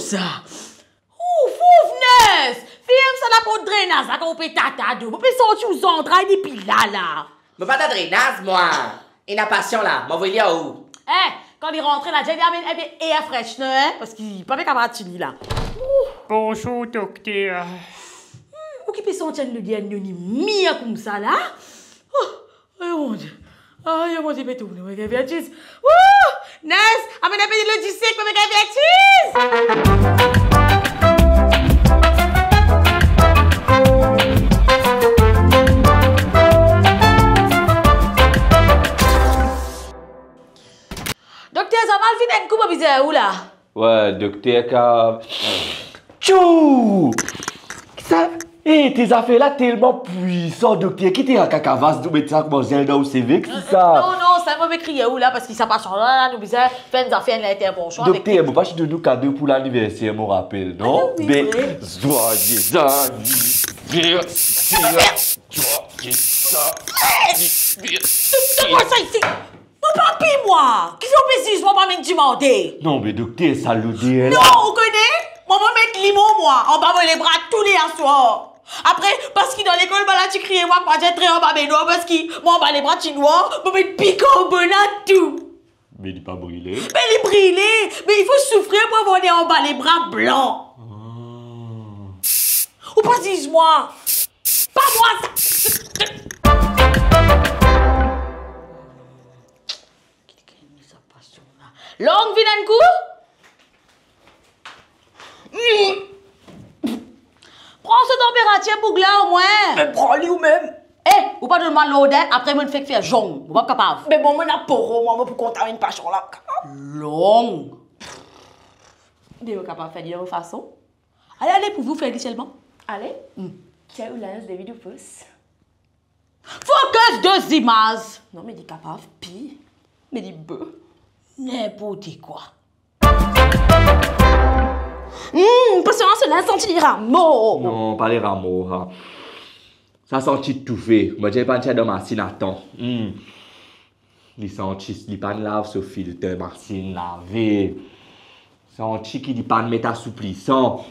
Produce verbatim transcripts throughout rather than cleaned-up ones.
Sa. Ouf, ouf, nurse! Ferm sa laport drenaz la, kan ou pe tata do. Mo pe santi ou zantray depi la, la. Mo pa dan drenaz, mwa. Ena pasian la, mo avoy li ar ou. Eh, kan li rantre la, dir li amenn enpe air freshener, hein, parski pa pe kapav tini la. Ouf. Bonzour, dokter. Hmm, ou ki pe santi enn loder noni mir koumsa la? Oh, Ay, Bondie. Ay, Bondie, pe tourne, mo gagn vertiz. Wou! Nurse, amenn enpe dilo disek, mo gagn vertiz. Dokter, sa mal finn enn kou, mo bizin ou la. Wi, dokter ka... Tchou! Sa, eh, to zafer la telman pwisan, dokter. Ki to al kakavas, nou met sa kouma zel dan ou seve, ki sa? Non, non, sa mo pe kriye ou la, parski sa pasian la, la, nou bizin fer enn zafer, enn lintervansion avek li. Dokter, mo pa ti donn ou kado pou laniverser, mo rapel, non? Ah, wi, wi. Be, joyeux anniversaire, joyeux anniversaire. Donn mwa sa isi. Mo pa pi mwa! Kifer ou pe ziz mwa, pa mem dimande? Non, me dokter, sa loder la. Non, ou kone? Mwa, mo met limon, mwa, anba mo lebra tou le aswar. Apre, parski dan lekol, bann la ti kriye mwa, mwa ti antre anba benwar, parski mo anba lebra ti nwar, mo met bikarbonat tou. Me li pa brile? Me li brile! Me il faut souffrir pour avoir des anba lebra blan. Ah. Ou pa ziz mwa! Pa mwa sa! Ki gagn sa pasian la? Long vinn enn kou? Pran so tanperatir boug la omwin. Me pran li ou mem. Eh, ou pa donn mwa lord, apre mo fek fer zong. Mo pa kapav. Me bon, mo ena poro, mwa, mo pou kontaminn pasian la. Long. Me mo kapav fer li lor fason. Ale, ale, pou ou fer li selman. Ale. Hmm. Tir ou linz de vid ou pous. Focus de zimaz. Non, me li kapav pi. Me li be. Ninporte kwa. Hmm, pasian, so linz santi leramo. Non, pa leramo, ha. Sa santi toufe. Mo dir li pa'nn tir dan masinn atan. Hmm. Li santi li pa'nn lav so filter masinn lave. Santi ki li pa'nn met asouplisan.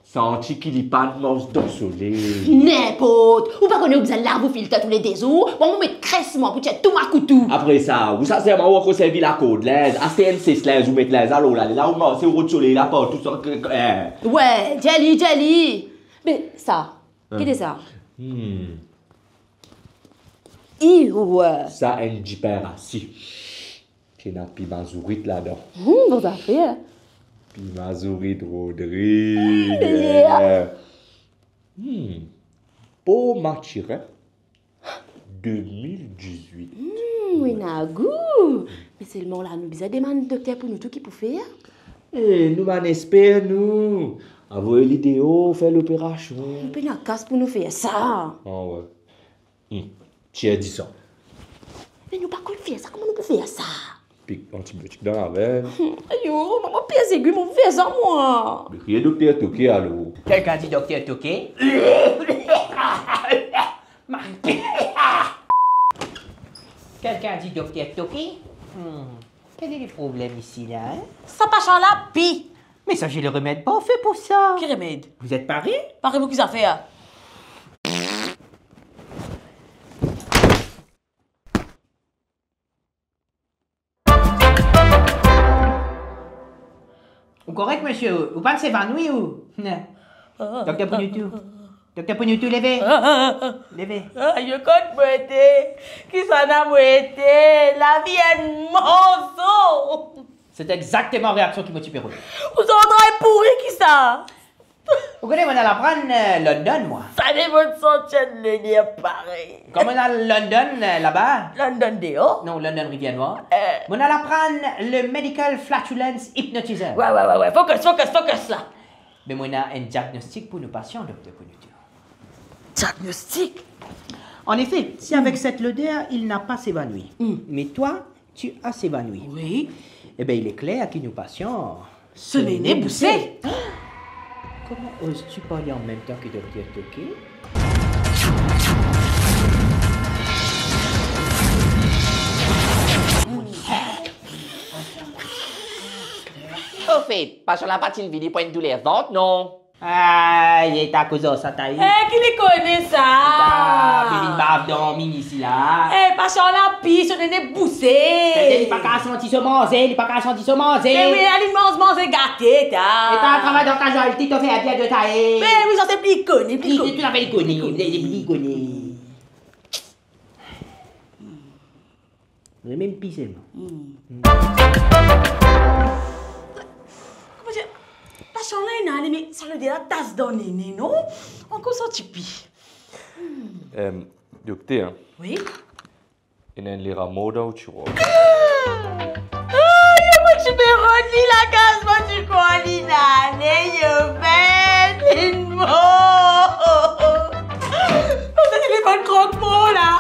Santi ki li pa'nn mars dan soley. Ninport! Ou pa kone ou bizin lav ou filter toule de zour? Bon, mo met kres mwa pou tir tou makoutou. Apre sa, ou sa serman ou ankor servi lakord linz. Aster enn ses linz ou met linz, alor la, la ou marse, ou rod soley la partou, sa, eh. Wi, dir li, dir li. Me sa, Hein. Ki de sa? Hmm. Iwa. Sa enn dipin rasi. Ki ena pima zourit ladan. Hmm, bon zafer. Pima zourit Rodrig. Hmm, yeah. Hmm. Por Mathurin. De mil diz-wit. Hmm, wi, ena gou. Me selman la, nou bizin demann dokter pou nou tou ki pou fer. Eh, nou bann esper nou. Avoy li deor, fer loperasion. Nou pena kas pou nou fer sa. Ah, wi. Hmm. Tir disan. Me nou pa konn fer sa, kouma nou pou fer sa? Pik antibiotik dan lavenn. Hmm. Ayo, mama, pir segui, mo fer sa, mwa. Me ki dokter Toke, alor? Quelqu'un dit docteur Toquet? Quelqu'un dit docteur Toquet? Hmm, quel est le problème ici, là, hein? Sa pa sa la pi. Mais ça, j'ai le remède parfait pour ça. Ki remed? Vous êtes paré? Pare pou ki zafer? Ou korek, misie? Ou pa'nn evanwi, ou? Non. Dokter pou nou tou. Dokter pou nou tou, leve. Leve. Ayo, kot mo ete? Kisannla mo ete? Lavi enn mansonz. C'est exactement la réaction ki mo ti pe rod. Ou zantray pouri ki sa? Ou kone, mo al aprann, eh, London, mwa. Sa demonn santi enn loder parey. Kan mo al London, eh, laba. London deor? Non, London Rivière Noire. Eh. Mo al aprann le medical flatulence hypnotizer. Wi, wi, wi, wi. Focus, focus, focus la. Me mo ena enn diagnostik pou nou pasian, dokter pou nou tou. Diagnostik? En effet, si avec cette odeur, il n'a pas s'évanouir, mais toi, tu as s'évanouir. Wi. Eh ben, il est clair ki nou pasian so nez bouse. Comment oses-tu parler en même temps que docteur Toquet? Oh, Fet, Pasyan la pa ti vini pou enn douler vant, non? Ay, e ta koz ar sa, ta e. Eh, ki li kone sa? Ta, be li bav dan mini sila. Eh, Pasyan la pis, so nez bouse. Li pa kav santi so manze, li pa kav santi so manze. Eh wi, li manz manze gate, ta. E ta travay dan kaz alti, to fer bien de ta e. Eh wi, sa se pli kone, pli kone. Li, li, tou lafer li kone, li, li pli kone. Li mem pis selman. Hmm. Kouma dir, Pasyan la ena, me sa le de la tas dan nene, non? Ankor sa ti pi. Em, dokter, wi? Ena enn lera mor dan ou tirwar. Ay, mo ti pe rod li lakaz, mo ti krwar li nane, yo, ben, linn mor. Mo ti telefonn krok mor la.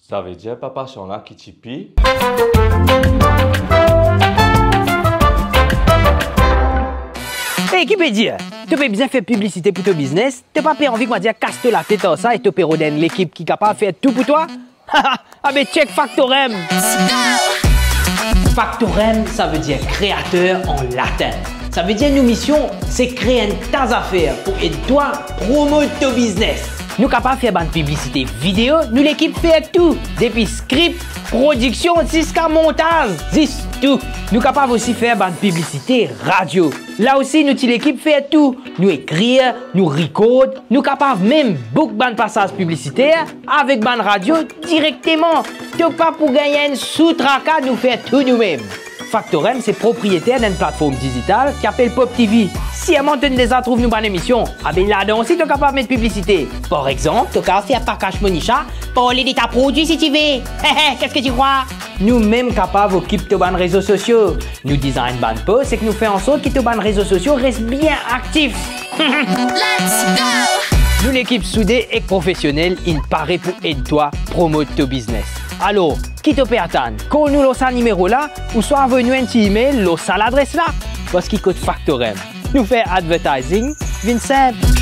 Savedir pa Pasyan la ki ti pi? Hey, ki pe dir? To pe bizin fer piblisite pou to biznes? To pa pe anvi kouma dir kas to latet ar sa e to pe rod enn lekip ki kapav fer tou pou twa? Abe, check Factorem! Factorem, savedir kreater an latin. Savedir nou mision, se kree enn ta zafer pou ed twa promot to biznes. Nou kapav fer bann piblisite video, nou lekip fer tou, depi skrip, prodiksion ziska montaz, zis tou. Nou kapav osi fer bann piblisite radio. La osi, nou ti lekip fer tou. Nou ekrir, nou rikord, nou kapav mem book bann pasaz piblisiter avek bann radio direkteman. To pa pou gagn enn sou traka, nou fer tou noumem. Factorem se proprieter d'enn platform dizital ki apel Pop T V. Sirman to'nn deza trouv nou bann emision. Abe ladan osi to kapav met piblisite. Par exanp, to kapav fer Pakash Monisha parle de ta prodwi si ti ve. Hehe, qu'est-ce que tu crois? Nou mem kapav okip to bann rezo sosio. Nou dizagn bann post ek nou fer ansort ki to bann rezo sosio res bien aktif. Let's go! Nou lekip soude ek profesionel inn pare pou ed twa promot to biznes. Alor, ki to pe atann? Kol nou lor sa nimero la, ouswa avoy nou enn ti email lor sa ladres la. Parski kot Factorem, nou fer advertising vinn sinp.